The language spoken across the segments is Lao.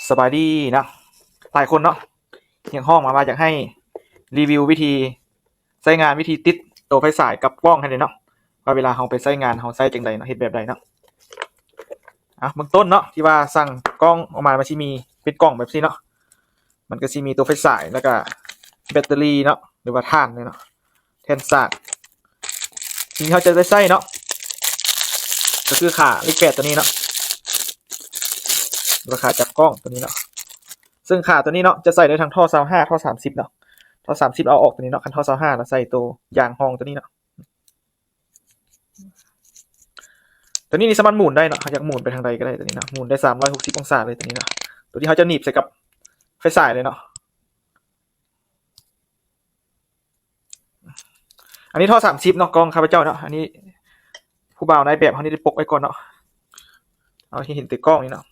ສະບາຍດີເນາະ ຫຼາຍຄົນເນາະຮຽກຮ້ອງມາວ່າຢາກໃຫ້ຣີວິວວິທີໃຊ້ງານ ວິທີຕິດໂຕໄຟສາຍກັບກ້ອງໃຫ້ແດ່ເນາະ ວ່າເວລາເຮົາໄປໃຊ້ງານເຮົາໃຊ້ຈັ່ງໃດເນາະ ເຮັດແບບໃດເນາະ. ອ່ະ ເບື້ອງຕົ້ນເນາະ ທີ່ວ່າສັ່ງກ້ອງອອກມາ ມັນຊິມີເປັນກ່ອງແບບຊີ້ເນາະ ມັນກໍຊິມີໂຕໄຟສາຍ ແລ້ວກໍແບັດເຕີຣີເນາະ ຫຼືວ່າຖ່ານເນາະ ແທ່ນສາກ ສິ່ງທີ່ເຮົາຈະໄດ້ໃຊ້ເນາະ ກໍຄືຂາເລກແປດຕົວນີ້ເນາະ ຫຼືວ່າຂາຈັບກ້ອງຕົວນີ້ເນາະ ເຊິ່ງຂາຕົວນີ້ເນາະ ຈະໃສ່ໄດ້ທັງທໍ່ຊາວຫ້າ ທໍ່ສາມສິບເນາະ ທໍ່ສາມສິບເອົາອອກຕົວນີ້ເນາະ ຄັນທໍ່ຊາວຫ້າລະໃສ່ໂຕຢາງຮອງຕົວນີ້ເນາະ. ຕົວນີ້ນີ້ສາມາດໝູນໄດ້ເນາະ ເຮົາຢາກໝູນໄປທາງໃດກໍໄດ້ຕົວນີ້ເນາະ ໝູນໄດ້ສາມຮ້ອຍຫົກສິບອົງສາເລີຍຕົວນີ້ເນາະ ຕົວນີ້ເຮົາຈະໜີບໃສ່ກັບໄຟສາຍເລີຍເນາະ. ອັນນີ້ທໍ່ສາມສິບເນາະ ກ້ອງຂ້າພະເຈົ້າເນາະ ອັນນີ້ຜູ້ບ່າວນາຍແບບເຮົານີ້ໄດ້ປົກໄວ້ກ່ອນເນາະ ເຮົາຊິເຫັນແຕ່ກ້ອງນີ້ເນາະ.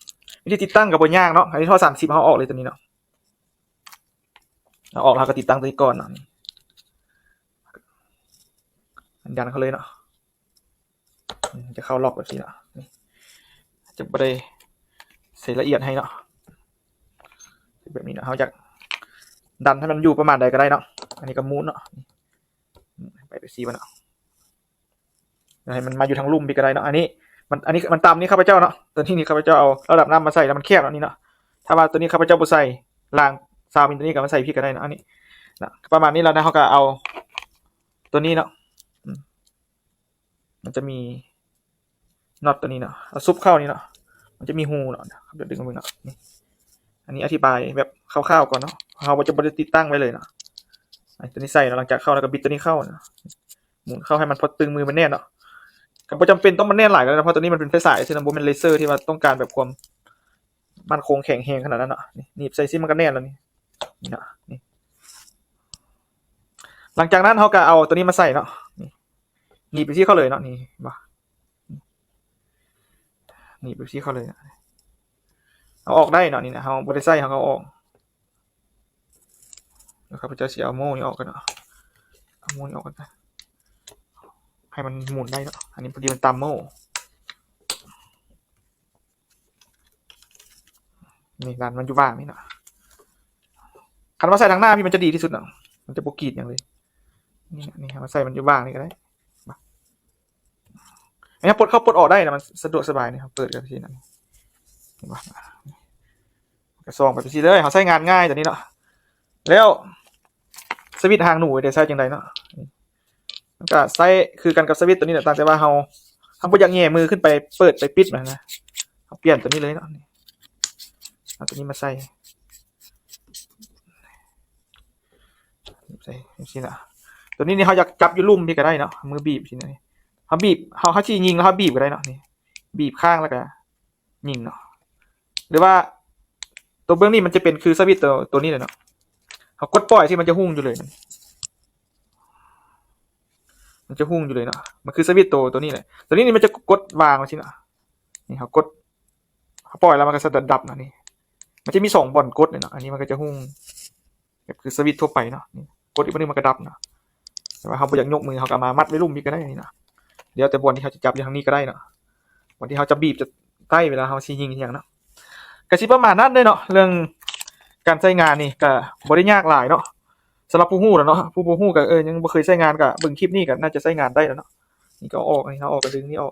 ວິທີຕິດຕັ້ງກໍບໍ່ຍາກເນາະ ອັນນີ້ທໍ່ສາມສິບເຮົາເອົາອອກເລີຍຕົວນີ້ເນາະ ເອົາອອກແລ້ວເຮົາກໍຕິດຕັ້ງຕົວນີ້ກ່ອນເນາະ ນີ້ ມັນຍັນເຂົ້າເລີຍເນາະ ຈະເຂົ້າລັອກແບບນີ້ເນາະ ນີ້ ຈະບໍ່ໄດ້ໃສ່ລະອຽດໃຫ້ເນາະ ແບບນີ້ເນາະ ເຮົາຢາກດັນໃຫ້ມັນຢູ່ປະມານໃດກໍໄດ້ເນາະ ອັນນີ້ກໍໝູນເນາະ ໄປແບບຊີ້ເນາະ ໃຫ້ມັນມາຢູ່ທາງລຸ່ມພີ້ກໍໄດ້ເນາະ ອັນນີ້ມັນ ອັນນີ້ມັນຕ່ຳນີ້ຂ້າພະເຈົ້າເນາະ ຕົວນີ້ນີ້ຂ້າພະເຈົ້າເອົາລະດັບນ້ຳມາໃສ່ແລ້ວມັນແຄບເນາະ ນີ້ເນາະ ຖ້າວ່າຕົວນີ້ຂ້າພະເຈົ້າບໍ່ໃສ່ ລາງຊາວມິນຕົວນີ້ກໍມາໃສ່ພີ້ກໍໄດ້ເນາະ ອັນນີ້ນະ ປະມານນີ້ແລ້ວນະ ເຮົາກໍເອົາຕົວນີ້ເນາະ ອືມ ມັນຈະມີນັອດຕົວນີ້ເນາະ ເອົາຊຸບເຂົ້ານີ້ເນາະ ມັນຈະມີຮູເນາະ ດຽວດຶງເບິ່ງເນາະ ນີ້ ອັນນີ້ອະທິບາຍແບບຄ່າວໆກ່ອນເນາະ ເຮົາຈະບໍ່ໄດ້ຕິດຕັ້ງໄວ້ເລີຍເນາະ ຕົວນີ້ໃສ່ເນາະ ຫຼັງຈາກເຂົ້າແລ້ວກໍບິດຕົວນີ້ເຂົ້າເນາະ ໝູນເຂົ້າໃຫ້ມັນພໍຕຶງມືມັນແໜ້ນເນາະ ກໍບໍ່ຈຳເປັນຕ້ອງມັນແໜ້ນຫຼາຍກໍໄດ້ເນາະ ເພາະຕົວນີ້ມັນເປັນໄຟສາຍຊື່ນະ ບໍ່ແມ່ນເລເຊີທີ່ວ່າຕ້ອງການແບບຄວາມໝັ້ນຄົງແຂງແຮງຂະໜາດນັ້ນເນາະ ນີ້ໜີບໃສ່ຊິມັນກໍແໜ້ນແລ້ວນີ້ ນີ້ເນາະ ນີ້ ຫຼັງຈາກນັ້ນເຮົາກໍເອົາຕົວນີ້ມາໃສ່ເນາະ ນີ້ ໜີບໄປທີ່ເຂົ້າເລີຍເນາະ ນີ້ ເຫັນບໍ່ ໜີບໄປທີ່ເຂົ້າເລີຍເນາະ ເອົາອອກໄດ້ເນາະ ນີ້ນະ ເຮົາບໍ່ໄດ້ໃຊ້ເຮົາກໍເອົາອອກ ແລ້ວຂ້າພະເຈົ້າຊິເອົາໂມ່ນີ້ອອກກ່ອນເນາະ ເອົາໂມ່ນີ້ອອກກ່ອນ ໃຫ້ມັນໝູນໄດ້ເນາະ ອັນນີ້ພໍດີມັນຕຳໂມ່ ນີ້ ດັນມັນຢູ່ຫວ່າງນີ້ເນາະ ຄັນວ່າໃສ່ທາງໜ້າພີ້ມັນຈະດີທີ່ສຸດເນາະ ມັນຈະບໍ່ກີດຫຍັງເລີຍ ນີ້ນະ ນີ້ ເຮົາໃສ່ມັນຢູ່ຫວ່າງນີ້ກໍໄດ້ ອັນນີ້ເຮົາປົດເຂົ້າປົດອອກໄດ້ນະ ມັນສະດວກສະບາຍນີ້ ເຮົາເປີດກັນຊີ້ນະ ເຫັນບໍ່ ກະສ່ອງໄປຊີ້ເລີຍ ເຮົາໃຊ້ງານງ່າຍຕົວນີ້ເນາະ ແລ້ວສະວິດຫາງໜູໄດ້ໃຊ້ຈັ່ງໃດເນາະ ມັນກະໃຊ້ຄືກັນກັບສະວິດຕົວນີ້ແຫຼະ ຕ່າງແຕ່ວ່າເຮົາ ເຮົາບໍ່ຢາກແຫຍ່ມືຂຶ້ນໄປເປີດໄປປິດມັນນະ ເຮົາປ່ຽນຕົວນີ້ເລີຍເນາະ ເອົາຕົວນີ້ມາໃສ່ ໃສ່ຈັ່ງຊີ້ນະ ຕົວນີ້ນີ້ເຮົາຢາກຈັບຢູ່ລຸ່ມພີ້ກໍໄດ້ເນາະ ມືບີບຊີ້ນະ ເຮົາບີບ ເຮົາ ເຮົາຊິຍິງແລ້ວເຮົາບີບກໍໄດ້ເນາະ ນີ້ ບີບຄ້າງແລ້ວກໍຍິງເນາະ ຫຼືວ່າຕົວເບື້ອງນີ້ມັນຈະເປັນຄືສະວິດຕົວ ຕົວນີ້ແຫຼະເນາະ ເຮົາກົດປ່ອຍທີ່ມັນຈະຮຸ່ງຢູ່ເລີຍ ມັນຈະຮຸ່ງຢູ່ເລີຍເນາະ ມັນຄືສະວິດຕົວ ຕົວນີ້ແຫຼະ ຕົວນີ້ນີ້ມັນຈະກົດວາງຊີ້ນະ ນີ້ເຮົາກົດ ເຮົາປ່ອຍແລ້ວມັນກໍສະດັບເນາະ ນີ້ ມັນຈະມີສອງບ່ອນກົດເນາະ ອັນນີ້ມັນກໍຈະຮຸ່ງ ແບບຄືສະວິດທົ່ວໄປເນາະ ນີ້ ກົດອີກບາດໜຶ່ງມັນກະດັບເນາະ ແຕ່ວ່າເຮົາບໍ່ຢາກຍົກມື ເຮົາກະມາມັດໄວ້ລຸ່ມພີ້ກະໄດ້ນີ້ເນາະ ແລ້ວແຕ່ບ່ອນທີ່ເຮົາຈະຈັບ ຢູ່ທາງນີ້ກະໄດ້ເນາະ ບ່ອນທີ່ເຮົາຈະບີບຈະໄຕ້ເວລາເຮົາຊິຍິງອີ່ຫຍັງເນາະ ກະຊິປະມານນັ້ນເດ້ເນາະ ເລື່ອງການໃຊ້ງານນີ້ກະບໍ່ໄດ້ຍາກຫຼາຍເນາະ ສຳລັບຜູ້ຮູ້ແລ້ວເນາະ ຜູ້ບໍ່ຮູ້ກະ ເອີ ຍັງບໍ່ເຄີຍໃຊ້ງານກະເບິ່ງຄລິບນີ້ກະໜ້າຈະໃຊ້ງານໄດ້ແລ້ວເນາະ ນີ້ກະເອົາອອກ ນີ້ເຮົາເອົາອອກກະດຶງນີ້ອອກ